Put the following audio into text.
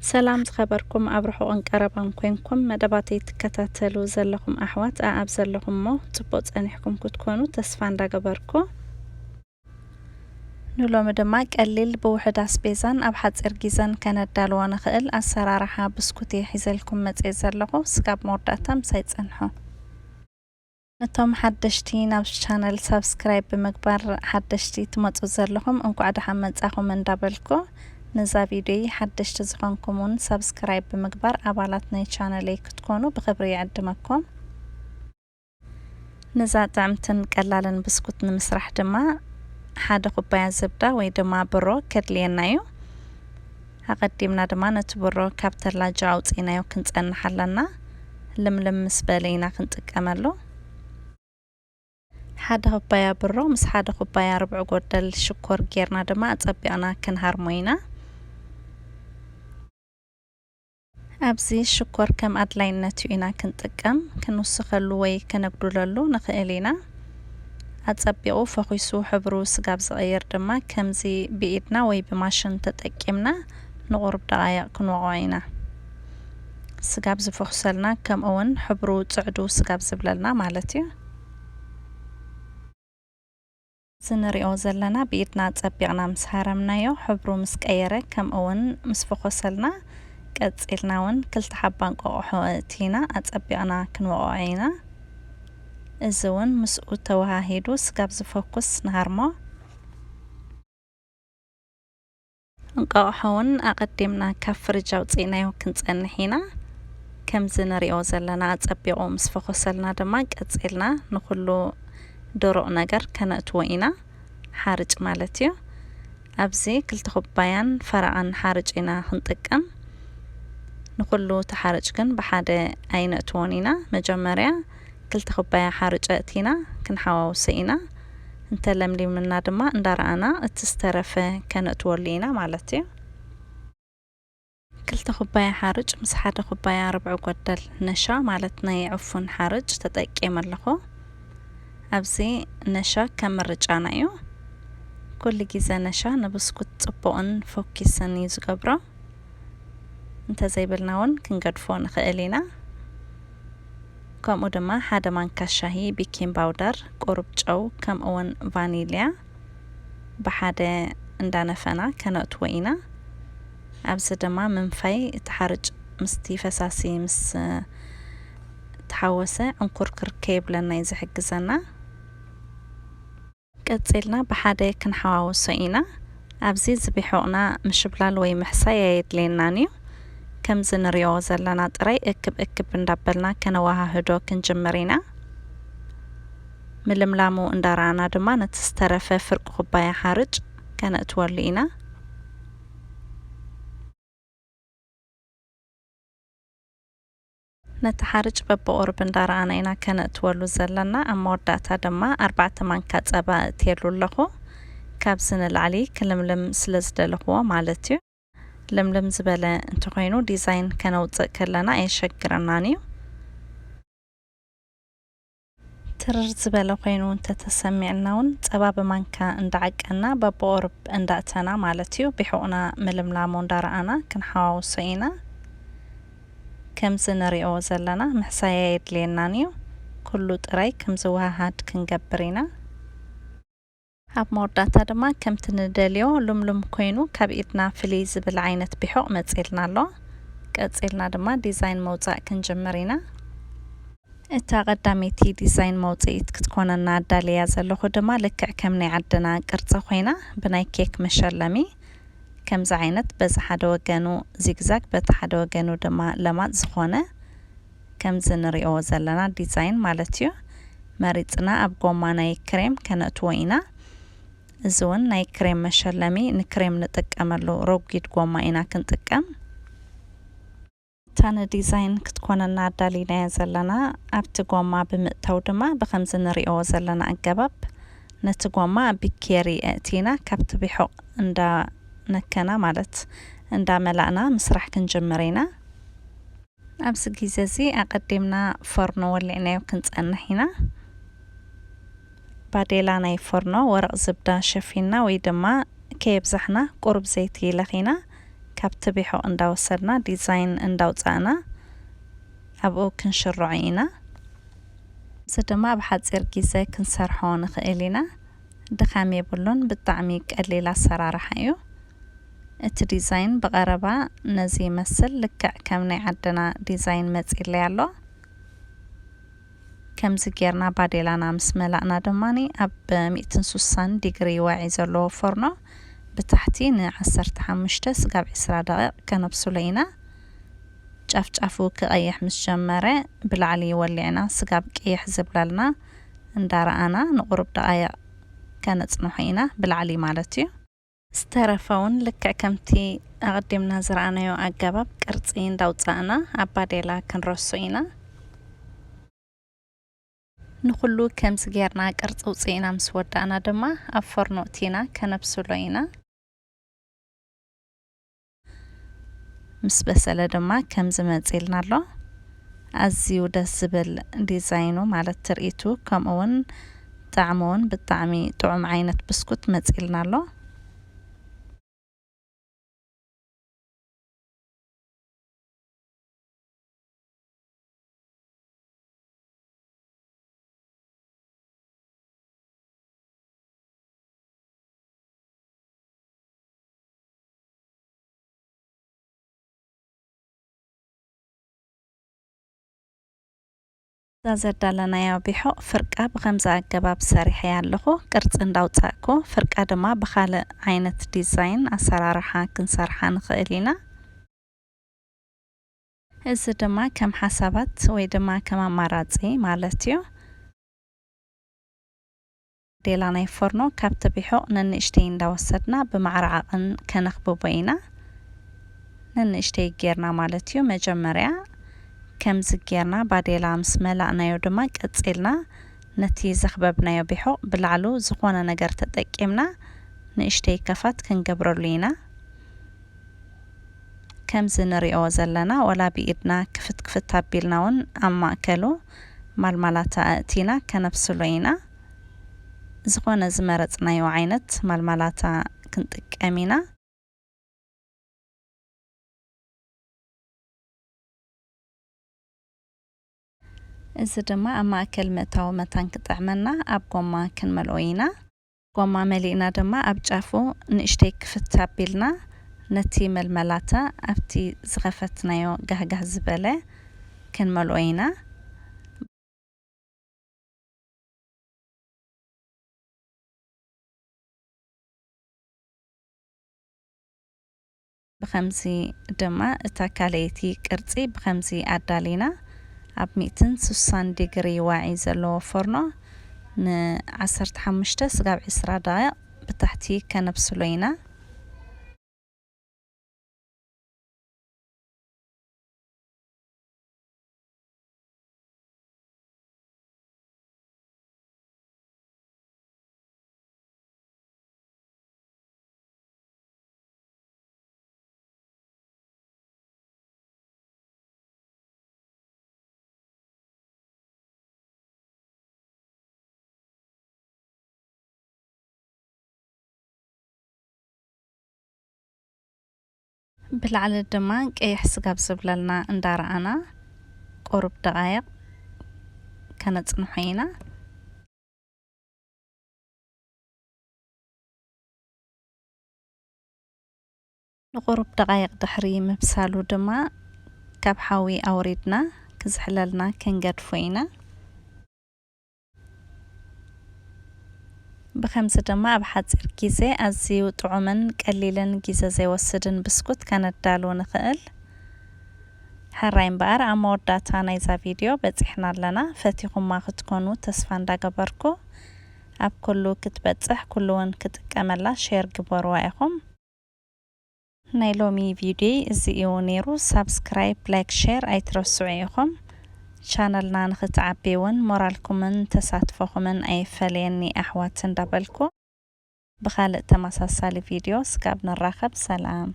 ሰላም ዝኸበርኩም ኣብ ርሑቕን ቀረባን ኮንኩም መደባተይ ትከታተሉ ዘለኹም ኣሕዋት ኣኣብ ዘለኹም እሞ ጽቡቕ ጸኒሕኩም ክትኮኑ ተስፋ እንዳገበርኩ፣ ንሎሚ ድማ ቀሊል ብውሑድ ኣስቤዛን ኣብ ሓጺር ግዜን ከነዳልዎ ንኽእል ኣሰራርሓ ብስኩት እየ ሒዘልኩም መጽየ ዘለኹ። ስጋብ መወዳእታ ምሳይ ጸንሑ። ነቶም ሓደሽቲ ናብ ቻነል ሳብስክራይብ ብምግባር ሓደሽቲ ትመጹ ዘለኹም እንኳዕ ደሓን መጻኹም እንዳበልኩ፣ ነዛ ቪድዮይ ሓደሽቲ ዝኾንኩም እውን ሳብስክራይብ ብምግባር ኣባላት ናይ ቻነለይ ክትኮኑ ብኽብሪ ይዕድመኩም። ነዛ ጥዕምትን ቀላልን ብስኩት ንምስራሕ ድማ ሓደ ኩባያ ዝብዳ ወይ ድማ ብሮ ከድልየና እዩ። ኣቐዲምና ድማ ነቲ ብሮ ካብ ተላጃ ኣውፂእናዮ ክንፀንሕ ኣለና። ልምልም ምስ በለ ኢና ክንጥቀመሉ። ሓደ ኩባያ ብሮ ምስ ሓደ ኩባያ ርብዒ ጎደል ሽኮር ጌርና ድማ ኣፀቢቕና ክንሃርሞ ኢና። ኣብዚ ሽኮር ከም ኣድላይነቱ ኢና ክንጥቀም። ክንውስኸሉ ወይ ከነጉድለሉ ንኽእል ኢና። ኣጸቢቑ ፈኺሱ ሕብሩ ስጋብ ዝቕይር ድማ ከምዚ ብኢድና ወይ ብማሽን ተጠቂምና ንቑሩብ ደቓይቕ ክንወቕዖ ኢና። ስጋብ ዝፈኹሰልና ከምኡ እውን ሕብሩ ጽዕዱ ስጋብ ዝብለልና ማለት እዩ። እዚ ንሪኦ ዘለና ብኢድና ኣጸቢቕና ምስ ሃረምናዮ ሕብሩ ምስ ቀየረ ከምኡ እውን ምስ ፈኾሰልና ቀጺልና እውን ክልተ ሓባ እንቋቑሖ ኣእቲና ኣጸቢቕና ክንወቕዖ ኢና። እዚ እውን ምስኡ ተወሃሂዱ ስጋብ ዝፈኩስ ንሃርሞ። እንቋቑሖ እውን ኣቐዲምና ካብ ፍሪጅ ኣውፂእናዮ ክንፀንሕ ኢና። ከምዚ ንሪኦ ዘለና ኣፀቢቑ ምስ ፈኾሰልና ድማ ቀፂልና ንኹሉ ድሩቕ ነገር ከነእትዎ ኢና። ሓርጭ ማለት እዩ። ኣብዚ ክልተ ኩባያን ፈረቓን ሓርጭ ኢና ክንጥቀም። ንኹሉ እቲ ሓርጭ ግን ብሓደ ኣይነእትዎን ኢና። መጀመርያ ክልተ ኩባያ ሓርጭ ኣእቲና ክንሓዋውሶ ኢና። እንተለምሊምና ድማ እንዳረኣና እቲ ዝተረፈ ከነእትወሉ ኢና ማለት እዩ። ክልተ ኩባያ ሓርጭ ምስ ሓደ ኩባያ ርብዒ ጎደል ነሻ ማለት ናይ ዕፉን ሓርጭ ተጠቂመ ኣለኹ። ኣብዚ ነሻ ከም ምርጫና እዩ። ኩሉ ግዜ ነሻ ንብስኩት ጽቡቕን ፎኪስን እዩ ዝገብሮ። እንተዘይብልና እውን ክንገድፎ ንኽእል ኢና። ከምኡ ድማ ሓደ ማንካ ሻሂ ቤኪንግ ፓውደር፣ ቁሩብ ጨው፣ ከምኡ እውን ቫኒልያ ብሓደ እንዳነፈና ከነእትዎ ኢና። ኣብዚ ድማ ምንፋይ እቲ ሓርጭ ምስቲ ፈሳሲ ምስ ተሓወሰ ዕንኩርክር ከይብለና እዩ ዝሕግዘና። ቀጺልና ብሓደ ክንሓዋውሶ ኢና። ኣብዚ ዝቢሑቕና ምሽብላል ወይ ምሕሳይ ኣየድልየናን እዩ። ከምዚ ንሪኦ ዘለና ጥራይ እክብ እክብ እንዳበልና ከነወሃህዶ ክንጅምር ኢና። ምልምላሙ እንዳረኣና ድማ ነቲ ዝተረፈ ፍርቂ ኩባያ ሓርጭ ከነእትወሉ ኢና። ነቲ ሓርጭ በብቑሩብ እንዳረኣና ኢና ከነእትወሉ ዘለና። ኣብ መወዳእታ ድማ ኣርባዕተ ማንካ ጸባ እእትየሉ ኣለኹ። ካብዚ ንላዕሊ ክልምልም ስለ ዝደለኽዎ ማለት እዩ። ልምልም ዝበለ እንተኾይኑ ዲዛይን ከነውጽእ ከለና ኣየሸግረናን እዩ። ትርር ዝበለ ኮይኑ እንተተሰሚዕና እውን ጸባ ብማንካ እንዳዓቀና በብቑሩብ እንዳእተና ማለት እዩ። ቢሑቕና ምልምላሙ እንዳረኣና ክንሓዋውሶ ኢና። ከምዚ ንሪኦ ዘለና ምሕሳይ ኣየድልየናን እዩ። ኩሉ ጥራይ ከም ዝወሃሃድ ክንገብር ኢና። ኣብ መወዳእታ ድማ ከምቲ ንደልዮ ልምሉም ኮይኑ ካብ ኢድና ፍልይ ዝብል ዓይነት ቢሑቕ መጺእልና ኣሎ። ቀጺልና ድማ ዲዛይን ምውጻእ ክንጅምር ኢና። እታ ቀዳመይቲ ዲዛይን መውጽኢት ክትኮነና ኣዳልያ ዘለኹ ድማ ልክዕ ከም ናይ ዓድና ቅርጺ ኮይና ብናይ ኬክ መሸለሚ ከምዚ ዓይነት በዚ ሓደ ወገኑ ዚግዛግ በቲ ሓደ ወገኑ ድማ ለማጽ ዝኾነ ከምዚ ንሪኦ ዘለና ዲዛይን ማለት እዩ መሪጽና ኣብ ጎማ ናይ ክሬም ከነእትዎ ኢና። እዚ እውን ናይ ክሬም መሸለሚ ንክሬም ንጥቀመሉ ረጒድ ጎማ ኢና ክንጥቀም። እታ ንዲዛይን ክትኮነና ኣዳሊናያ ዘለና ኣብቲ ጎማ ብምእታው ድማ ብኸምዚ ንሪኦ ዘለና ኣገባብ ነቲ ጎማ ኣብ ቢኬሪ ኣእቲና ካብቲ ቢሑቕ እንዳነከና ማለት እንዳመላእና ምስራሕ ክንጅምር ኢና። ኣብዚ ግዜ እዚ ኣቐዲምና ፎርኖ ወሊዕናዮ ክንጸንሕ ኢና። ባዴላ ናይ ፎርኖ ወረቕ ዝብዳ ሸፊንና ወይ ድማ ከየብዛሕና ቁሩብ ዘይቲ ለኺና ካብቲ ቢሑቕ እንዳወሰድና ዲዛይን እንዳውፃእና ኣብኡ ክንሽርዖ ኢና። እዚ ድማ ኣብ ሓፂር ግዜ ክንሰርሖ ንኽእል ኢና። ድኻም የብሉን። ብጣዕሚ ቀሊል ኣሰራርሓ እዩ። እቲ ዲዛይን ብቐረባ ነዚ ይመስል። ልክዕ ከም ናይ ዓድና ዲዛይን መፂለይ ኣሎ። ከምዚ ጌርና ባዴላና ምስ መላእና ድማ ኣብ ሚእትን ሱሳን ዲግሪ ዋዒ ዘለዎ ፎርኖ ብታሕቲ ን ዓሰርተ ሓሙሽተ ስጋብ ዕስራ ደቂቕ ከነብስሎ ኢና። ጫፍ ጫፉ ክቐይሕ ምስ ጀመረ ብላዕሊ ወሊዕና ስጋብ ቅይሕ ዝብለልና እንዳረኣና ንቑሩብ ደቓይቕ ከነጽንሖ ኢና፣ ብላዕሊ ማለት እዩ። ዝተረፈ እውን ልክዕ ከምቲ ኣቐዲምና ዝረኣናዮ ኣገባብ ቅርጺ እንዳውጻእና ኣብ ባዴላ ክንረሶ ኢና። ንኹሉ ከምዚ ጌርና ቅርጺ ውጽእና ምስ ወዳእና ድማ ኣብ ፎርኖ እቲና ከነብስሎ ኢና። ምስ በሰለ ድማ ከምዚ መጺልና ኣሎ። ኣዝዩ ደስ ዝብል ዲዛይኑ ማለት ትርኢቱ፣ ከምኡ እውን ጣዕሙ እውን ብጣዕሚ ጥዑም ዓይነት ብስኩት መጺልና ኣሎ። እዛ ዘዳለናያ ቢሖቕ ፍርቃ ብኸምዚ ኣገባብ ሰሪሐያ ኣለኹ። ቅርጺ እንዳውጻእኩ፣ ፍርቃ ድማ ብኻልእ ዓይነት ዲዛይን ኣሰራርሓ ክንሰርሓ ንኽእል ኢና። እዚ ድማ ከም ሓሳባት ወይ ድማ ከም ኣማራጺ ማለት እዩ። ዴላ ናይ ፎርኖ ካብቲ ቢሖቕ ነንእሽተይ እንዳወሰድና ብማዕረ ዓቕን ከነኽብቦ ኢና። ነንእሽተይ ጌርና ማለት እዩ። መጀመርያ ከምዚ ጌርና ባዴላ ምስ መላእናዮ ድማ ቀጺልና ነቲ ዘኽበብናዮ ቢሖቕ ብላዕሉ ዝኾነ ነገር ተጠቂምና ንእሽተይ ከፋት ክንገብረሉ ኢና። ከምዚ ንሪኦ ዘለና ዋላ ብኢድና ክፍት ክፍት ኣቢልና እውን ኣብ ማእከሉ ማልማላታ ኣእቲና ከነብስሎ ኢና። ዝኾነ ዝመረጽናዮ ዓይነት ማልማላታ ክንጥቀም ኢና። እዚ ድማ ኣብ ማእከል ምእታዊ መታን ክጥዕመና ኣብ ጎማ ክንመልኦ ኢና። ጎማ መሊእና ድማ ኣብ ጫፉ ንእሽተይ ክፍት ኣቢልና ነቲ መልመላታ ኣብቲ ዝኸፈትናዮ ጋህጋህ ዝበለ ክንመልኦ ኢና። ብኸምዚ ድማ እታ ካልኣይቲ ቅርጺ ብኸምዚ ኣዳሊና ኣብ ሚእትን ሱሳን ዲግሪ ዋዒ ዘለዎ ፎርኖ ን ዓሰርተ ሓሙሽተ ስጋብ ዕስራ ደቂቕ ብታሕቲ ከነብስሎ ኢና። ብላዕሊ ድማ ቀይሕ ስጋብ ዝብለልና እንዳረኣና ቁሩብ ደቓይቕ ከነጽንሖ ኢና። ንቁሩብ ደቓይቕ ድሕሪ ምብሳሉ ድማ ካብ ሓዊ ኣውሪድና ክዝሕለልና ክንገድፎ ኢና። ብኸምዚ ድማ ኣብ ሓጺር ግዜ ኣዝዩ ጥዑምን ቀሊልን ግዜ ዘይወስድን ብስኩት ከነዳሉ ንኽእል። ሕራይ እምበኣር ኣብ መወዳእታ ናይዛ ቪድዮ በጺሕና ኣለና። ፈቲኹማ ክትኮኑ ተስፋ እንዳገበርኩ፣ ኣብ ኩሉ ክትበጽሕ ኩሉ እውን ክጥቀመላ ሼር ግበርዋ ኢኹም። ናይ ሎሚ ቪድዮ እዚ እዩ ነይሩ። ሳብስክራይብ፣ ላይክ፣ ሼር ኣይትረስዑ ኢኹም። ቻነልና ንኽትዓቢ እውን ሞራልኩምን ተሳትፎኹምን ኣይፈለየኒ ኣሕዋት እንዳበልኩ፣ ብኻልእ ተመሳሳሊ ቪድዮ ስጋብ ንራኸብ ሰላም።